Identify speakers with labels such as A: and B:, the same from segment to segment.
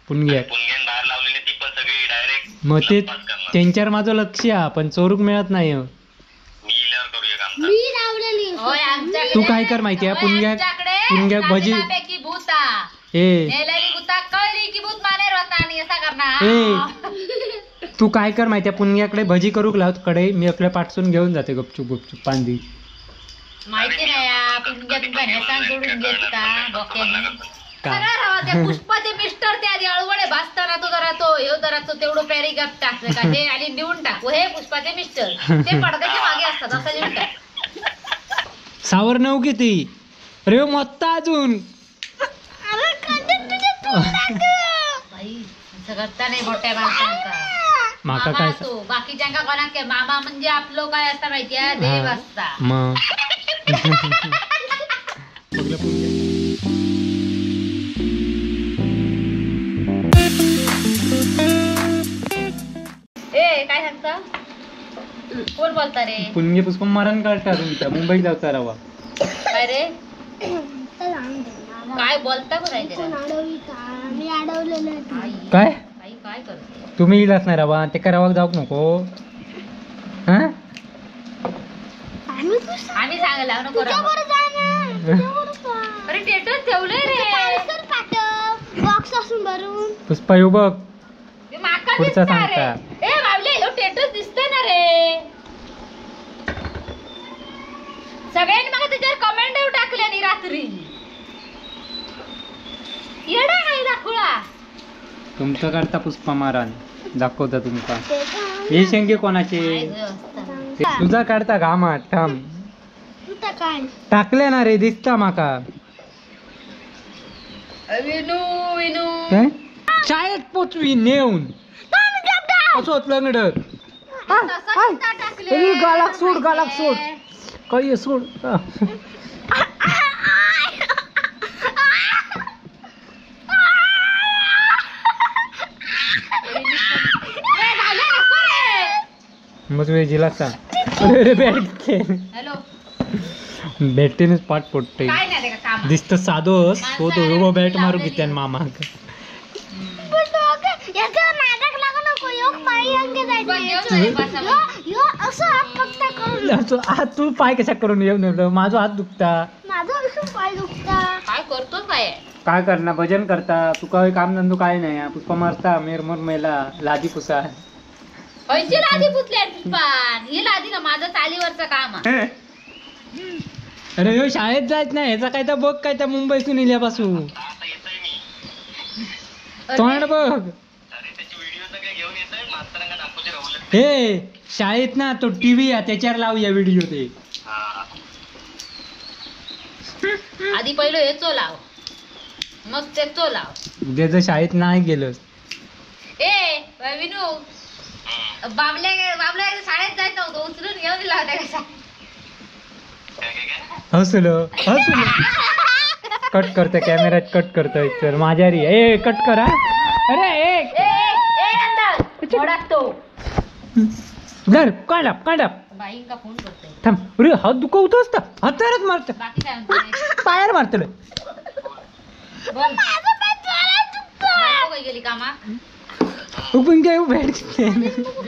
A: पुणग्याक
B: पुणग्यान बाहेर लावलेली ती पण सगळी डायरेक्ट
A: मग ते त्यांच्यावर माझं लक्ष आहे पण चोरूक मिळत नाही.
B: मी इल्यावर करूया काम.
C: मी लावलेली.
D: होय, आमच्याकडे
A: तू काय कर माहितीये, पुणग्याक पुणग्याक भजी
D: पैकी भूता
A: ए
D: नेलेली भूता कळली की भूत मानेर होता आणि असा करणार.
A: ए तू काय कर माहितीये, पुणग्याकडे भजी करूक लावत कडे मी आपल्या पाठसून घेऊन जाते गपचूप गपचूप पांदी.
D: माहिती नाही पुणग्या तुमका हेसान सोडून घेता बोक्यानी.
A: काय
D: त्या पुष्पाचे मिस्टर ते आधी अळवळे भासताना तो जरा तो ह्यो जरा तो तेवढं पॅरेग्राफ टाकलं का हे आणि लिहून टाकू हे पुष्पाचे मिस्टर ते पडद्याच्या मागे असतात असं लिहून टाक.
A: सावर नऊ किती रे मत्ता अजून
D: बाई असं करता नाही मोठ्या माणसांचा.
A: माका
D: मामा
A: काय
D: तो बाकीच्यांका कोणाक मामा म्हणजे आपलं काय असता माहितीये, देव असता.
A: मग
D: ए काय सांगता, कोण बोलता रे?
A: पुणगे पुष्प मरण काढता तुमच्या मुंबईत जावचा रवा.
D: काय रे काय बोलता कोण आहे
C: कोण अडवली? मी अडवलेलं.
A: काय
D: आई काय करते
A: तुम्ही इलाच नाही रवा ते करावा जाऊक नको. हा
C: आम्ही
D: आम्ही सांगला नको रवा. अरे टेटस ठेवलंय रे
C: बॉक्स असून भरून.
A: पुष्पा येऊ बघ
D: ते माका
A: पुढचा
D: दिसता रे.
A: सांगता.
D: ए बाबले ह्यो टेटस दिसतोय ना रे. सगळ्यांनी मला त्याच्यावर कमेंट देऊ टाकल्या नी रात्री. येडा काय दाखवला
A: तुमचं करता पुष्पा मारान दाखवता तुमका. हे शेंगे कोणाचे? तुझा काढता घामात थांब.
C: काय
A: टाकले ना रे दिसता माका.
D: विनू विनू
A: काय शाळेत पोचवी नेऊन असोच लंगडत. गालाक सोड गालाक सोड काही सोड. मग वेजीला सांग. अरे भेटते
D: हॅलो
A: भेटतेनच पाठ पोटते
D: काय नाही रे काम
A: दिसत साधोस तो तो बॅट मारू घेते मामा. हात तू पाय कशा करून येऊन माझा हात दुखता.
D: काय करतो काय
A: काय करणार भजन करता तुका काम धंदो काय नाही. पुष्पा मारता मेर मोर मेला लादी पुसा.
D: खयची लादी पुसली पुष्पान? ही लादी ना माझं चालीवरचं काम.
A: अरे ह्यो शाळेत जायच नाही ह्याचा काय तर बघ काय तर मुंबईतून इल्यापासून तोंड बघ. हे शाळेत ना तो टीव्ही आहे त्याच्यावर लावूया व्हिडिओ ते.
D: आधी पहिलं हेचो लाव मग तेचो लाव.
A: उद्या जर शाळेत नाही गेलं
D: ए विनू बाबल्या बाबल्या शाळेत जायचं नव्हतं उचलून घेऊन दिला होता कशा.
A: हसलो हसलो कट करतो कॅमेऱ्यात कट करतोय तर माझ्या री ए कट करा. अरे ए
D: तो
A: धर काढाप काढाप
D: बाई का फोन करतोय
A: थांब. अरे हात दुखवतो असता हातावरच मारत
D: बाकी काय म्हणते
A: पायावर मारतलं.
D: बोल गेली कामा
A: उपन काय भेट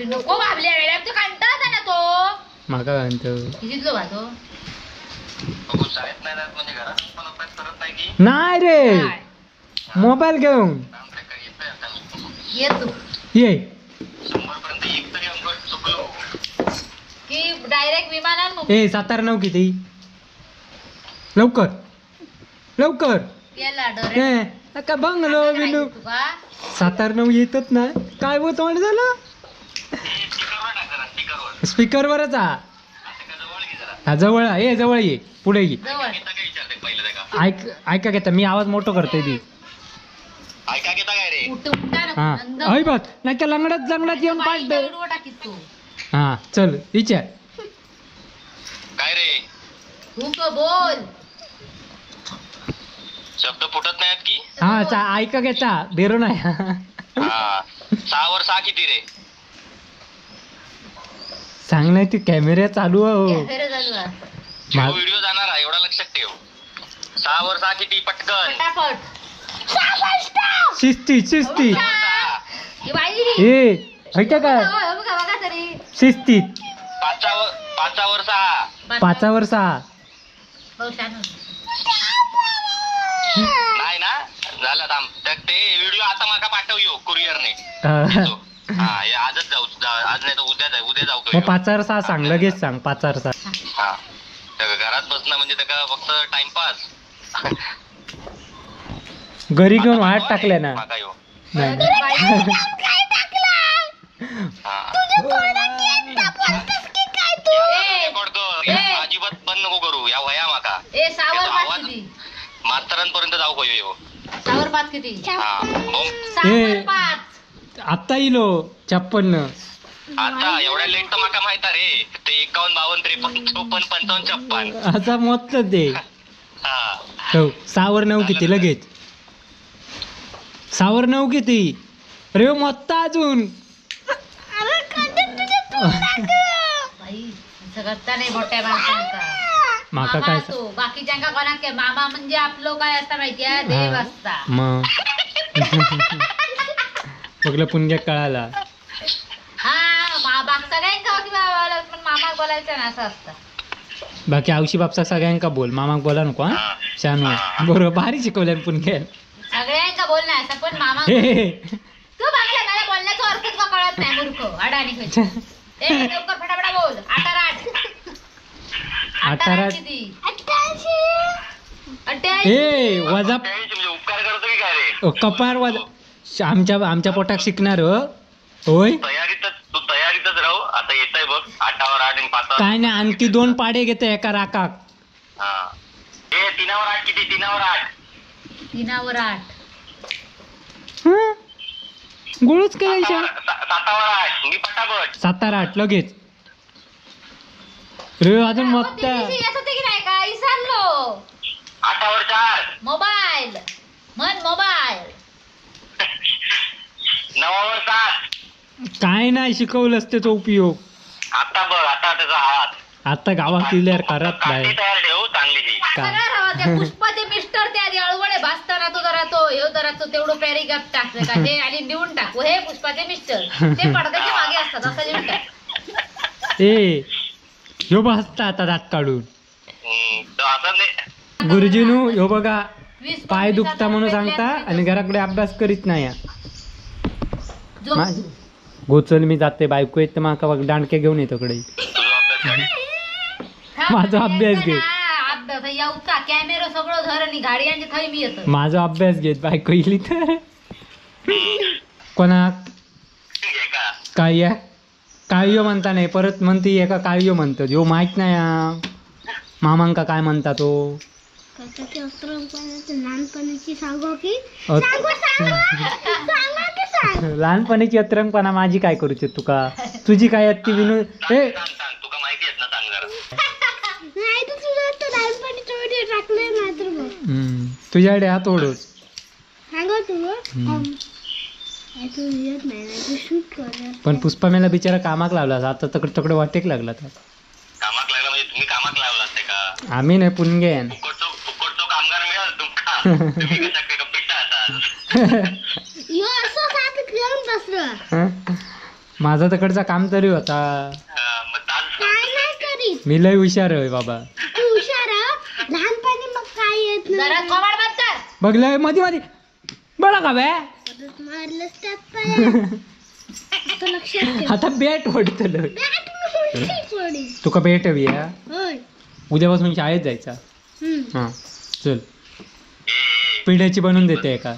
D: नको बाबल्या वेळा तू कंटाळता ना तो
A: माका म्हणतो
D: कितीतलो भातो
A: नाही रे मोबाईल घेऊन
D: ये तू
A: ये
D: की डायरेक्ट विमानात.
A: ए 7 9 किती लवकर लवकर का बंगलो विनू 7 9 येतच ना काय वो तोंड झालं स्पीकरवरच हा. हा जवळ ये जवळ ये पुढे ये. ऐक ऐका घेता मी आवाज मोठो करतोय ती. हा ऐ बघ नाही तर लंगडत लंगडत येऊन पाठ. हा चल विचार
B: काय रे
D: बोल
B: शब्द फुटत नाहीत की.
A: हा ऐका घेता बेरो नाही.
B: 6 वर 6 किती रे
A: सांग नाही ते कॅमेरा चालू आहे.
B: व्हिडिओ जाणार आहे एवढा लक्षात ठेव. 6 वर 6 किती पटकन.
D: फटाफट.
A: शिस्ती शिस्ती. ए ऐका काय शिस्तीत.
B: 5 वर 6.
A: 5 वर 6.
B: नाही ना झालं, थांब. ते व्हिडिओ आता माका पाठव यो कुरिअरने. हा आजच जाऊ, आज नाही तर उद्या जाऊ, उद्या जाऊ.
A: मग 5 वर 6 सांग, लगेच सांग 5 वर 6.
B: हा घरात बसणं म्हणजे त्याका फक्त टाइमपास.
A: घरी घेऊन वाट टाकल्या ना. नाही
B: अजिबात बंद नको करू या वया माका. मास्तरांपर्यंत जाऊ कयो.
D: 6 वर 5 किती?
A: आता इलो 56.
B: आता एवढ्या लेट तर माका माहित रे, ते 51 52 53 54 55 56
A: आता मत दे. 6 वर 9 किती लगेच? 6 वर 9 किती रे मत अजून? माका काय
D: बाकीच्यांका कोणाक मामा म्हणजे आपलं काय असता माहितीये, देव असता.
A: मग बघलं पुणग्या कळाला.
D: हा सगळ्यांका पण मामा बोलायचं ना असं असतं.
A: बाकी आवशी बापसा सगळ्यांका बोल, मामाक बोला नको. हा शानू बरोबर भारी शिकवलं पुणग्या.
D: सगळ्यांका बोल ना असं पण मामा तू बघला मला बोलण्याचा अर्थ तुका कळत नाही मूर्ख अडाणी. लवकर फटाफटा बोल. 8 वर 8. 8 वर 8 किती? 88.
A: ए वजा
B: उपकार करतो की काय रे?
A: कपार वजा आमच्या आमच्या पोटाक शिकणार होय.
B: तू तयारीतच राहू. आता येतय बघ 8 वर 8 आणि 5.
A: काय नाही आणखी 2 पाडे घेते एका राकाक.
B: ए 3 वर 8 किती? 3 वर 8.
D: 3 वर 8
A: गोळच करायच्या.
B: 7 वर 8 मी पटापट.
A: 7 वर 8 लगेच रे अजून मत
D: विसरलो.
B: 8 वर 4
D: मोबाईल म्हण मोबाईल.
B: 9 वर 7.
A: काय नाही शिकवलंस त्याचा उपयोग.
B: आता बघ आता त्याचा हात
A: आता गावात क्लिअर करत नाही.
D: पुष्पाचे मिस्टर ते आधी अळवळे भासताना तो जरा तो ह्यो जरा तो तेवढं पॅरेग्राफ टाकलं का हे आणि लिहून टाकू. हे पुष्पाचे मिस्टर ते पडद्याच्या मागे असतात असं लिहून टाक.
A: ए ह्यो भासता आता दात काढून. गुरुजीनू ह्यो बघा पाय दुखता म्हणून सांगता आणि घराकडे अभ्यास करीत नाही. गोचल मी जाते बायको येत माका दांडके घेऊन येतो कडे. माझा अभ्यास घे.
D: कॅमेरा सगळं धर आणि गाड्यांचे थंय मी येतो.
A: माझा अभ्यास घेत बायको इली तर कोणाक काय काळयो म्हणता नाही परत म्हणते एका काळयो म्हणतो ह्यो माहित नाही मामांका काय म्हणता तो. लहानपणीची अत्रंगपणा माझी काय करूची तुका तुझी काय ती विनू ए तुझ्याकडे हा थोडंच पण पुष्पा मेला बिचारा कामाक लावला आता तकडे तकडे वाटेक लागला.
B: कामाक लागला म्हणजे तुम्ही कामाक लावला असते का?
A: आम्ही नाही पुणगे
B: फुकटचो कामगार मिळाल तुमका. तुम्ही कशा पिट्टा आता.
A: माझा तकडचा काम तरी होता. मी लय हुशार होय बाबा.
C: लहानपणी मग काय येत नाही.
A: बघलंय मध्ये मध्ये बडा का बे आता बॅट ओढतलं तुका बॅट हवी. उद्यापासून शाळेत जायचा. हा चल पिढ्याची बनवून देते एका.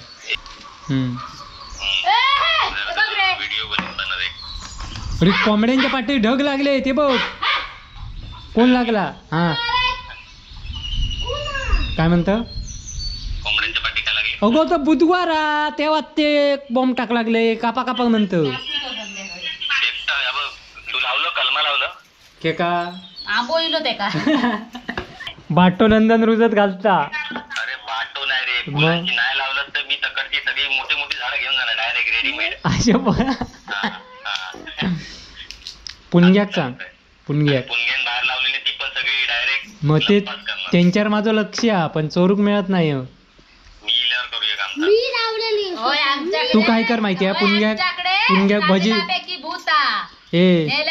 A: अरे कोंबड्यांच्या पाठी ढग लागले ते बघ. कोण लागला? हा काय म्हणत अगो तर बुधवार तेव्हा ते बॉम्ब टाक लागले कापा कापा म्हणत. केका बाटो नंदन रुजत घालता.
B: अरे बाटो नाही रे, फुलांची नाही लावलं तर मी तकडची सगळी मोठी मोठी झाडं घेऊन जाणार डायरेक्ट रेडीमेड.
A: पुणग्याक सांग, पुणग्याक
B: पुणग्यान बाहेर लावलेली ती पण सगळी डायरेक्ट.
A: मग ते त्यांच्यावर माझं लक्ष आहे पण चोरूक मिळत नाही.
B: मी इल्यावर करूया काम.
C: मी
A: तू काय कर माहिती आहे, पुणग्या पुणग्या भजी ए ए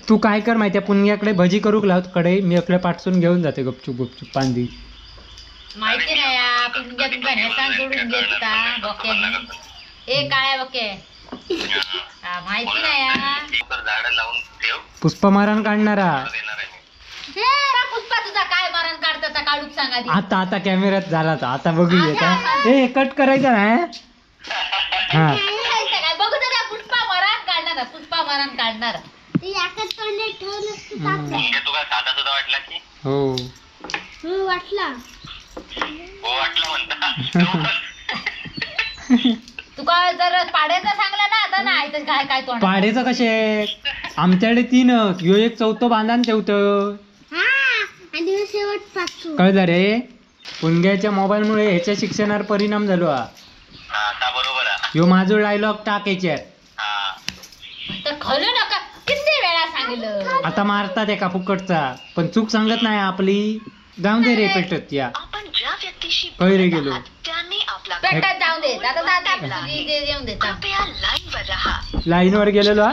A: तू काय कर माहिती आहे, पुणग्याकडे भजी करूक लावत कडे, मी इकडे पाठसून घेऊन जाते गपचूप गपचूप पांदी.
D: माहिती नाही पुणग्या तुमका नेसान सोडून घेता बोक्यानी. ए काळ्या बोके माहिती नाही.
A: पुष्पा मारण काढणारा
D: पुष्पा तुझा काय मारण काढता काढूक सांगा.
A: आता आता कॅमेऱ्यात झाला तर आता बघूया का. ए कट करायचा ना. हा
D: बघू तर पुष्पा मरण काढणार, पुष्पा मरण काढणार.
A: हो
C: वाटला
D: तुका जर पाड्याचा सांगला ना आता नाही तर काय काय तोंड
A: पाड्याचं कसे आमच्याकडे 3 ह्यो एक चौथं बांधान ठेवतं कळलं रे. पुणग्याच्या मोबाईल मुळे ह्याच्या शिक्षणावर परिणाम झालो. हा ह्यो माझो डायलॉग टाक ह्याच्यात.
D: तर खलू नका किती वेळा सांगितलं.
A: आता मारतात एका फुकटचा, पण चूक सांगत नाही आपली. जाऊन दे रे पेटत या कळ रे गेलो
D: पेटत जाऊन दे आता
A: लाईनवर गेलेलो.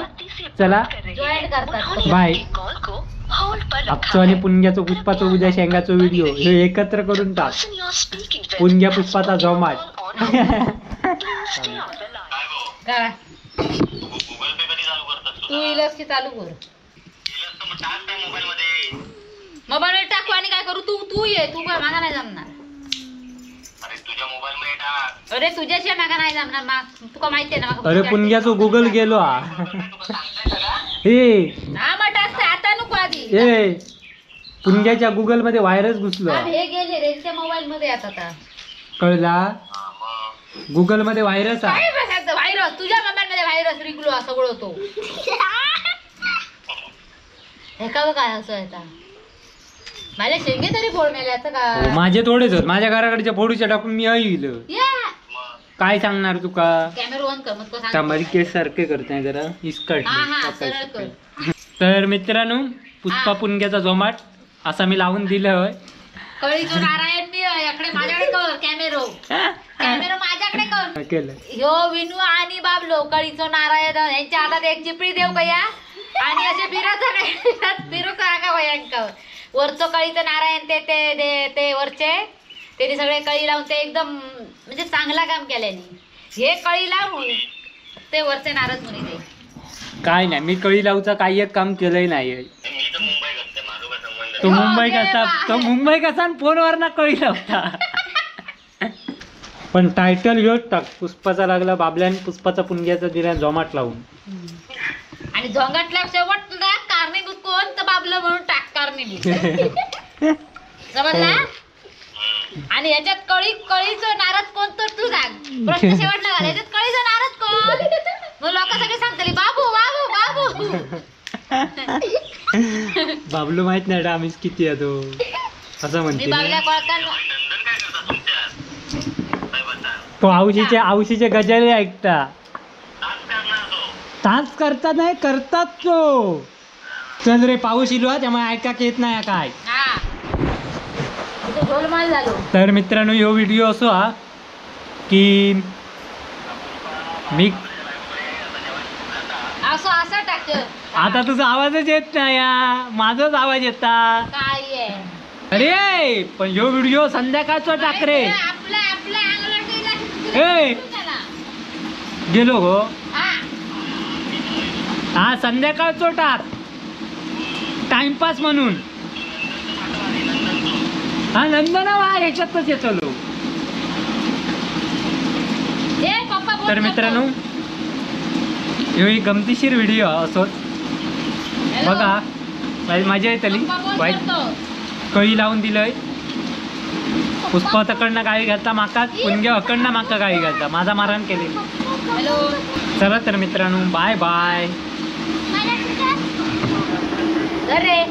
A: चला
D: जॉईन करतात
A: बाय. आजचो आणि पुणग्याचो पुष्पाचो उद्या शेंगाचो व्हिडिओ हे एकत्र करून टाक. पुणग्या पुष्पाचा जोमाट.
D: तू इलस की चालू कर मोबाईल टाकू आणि काय करू. तू तू ये, तू काय मागा नाही जमणार. अरे तुझ्याशिवाय मागा नाही जमणार. मा तुका माहिती आहे ना.
A: अरे पुणग्याचो गुगल गेलो. हा हे
D: हा मग आता नको आधी.
A: ए पुणग्याच्या गुगल मध्ये व्हायरस घुसलो.
D: हे गेले रे मोबाईल मध्ये आता
A: कळला. गुगल मध्ये व्हायरस आहे.
D: व्हायरस तुझ्या मोबाईल मध्ये व्हायरस रिंगलो सगळं तो. हे का काय असं आता माझ्या शेंगे तरी फोड मेले आता का.
A: माझे थोडेच होत, माझ्या घराकडच्या फोडूच्या टाकून मी येईल. काय सांगणार तुका.
D: कॅमेरा ऑन कर मग तो
A: माझी केस सारखे करते जरा इसकट.
D: सरळ कर.
A: तर मित्रांनो पुष्पा पुणग्याचा जोमाट असा मी लावून दिलं होय.
D: कळीचो नारायण मी इकडे माझ्याकडे कर कॅमेरो कॅमेरो माझ्याकडे कर
A: केलं.
D: ह्यो विनू आणि बाबलो कळीचो नारायण यांच्या हातात एक चिपळी देऊ का या आणि असे फिरत फिरू का वयांकावर. वरचो कळीचं नारायण ते ते ते वरचे त्यांनी सगळे कळी लावून ते एकदम म्हणजे चांगला काम केल्याने हे कळी लावून ते वरचे नारद मुनी ते
A: काय नाही. मी कळी लावूचा काही एक काम केलंय नाही. तो मुंबई कसा तो मुंबई कसा फोनवर ना कळी लावता. पण टायटल ह्योच टाक, पुष्पाचा लागला बाबल्यान पुष्पाचा पुणग्याचा दिला जोमाट लावून.
D: आणि झोंगाटला शेवट कारणीभूत कोण तर बाबलं म्हणून टाक कारणीभूत समजला. आणि ह्याच्यात कळी कळीचं नारद कोण तर तू सांग. प्रश्न शेवटला घाल ह्याच्यात कळीचं नारद कोण. मग लोक सगळे सांगतले बाबू बाबू बाबू.
A: बाबलू माहित नाही आम्हीच किती आहे तो असं म्हणते. तो आवशीचे आवशीचे गजरे ऐकता तास करता नाही करतात तो. चल रे पाऊस इलो त्यामुळे ऐका येत नाही काय. तर मित्रांनो ह्यो व्हिडिओ असो हा की मी आता तुझा आवाजच येत नाही, माझाच आवाज येता. अरे पण ह्यो व्हिडिओ संध्याकाळचा टाक रे. ए गेलो गो. हा संध्याकाळचो टाक टाइमपास म्हणून. हा नंदना वा ह्याच्यातच येतो लोक. तर मित्रांनो ह्यो एक गमतीशीर व्हिडिओ असोच बघा मजा येतली. वाईट कळी लावून दिलंय. पुष्पा तकडनं गाळी घालता माका, पुणग्या अकडनं माका गाळी घालता, माझा मारण केले. चला तर मित्रांनो बाय बाय.
D: अरे.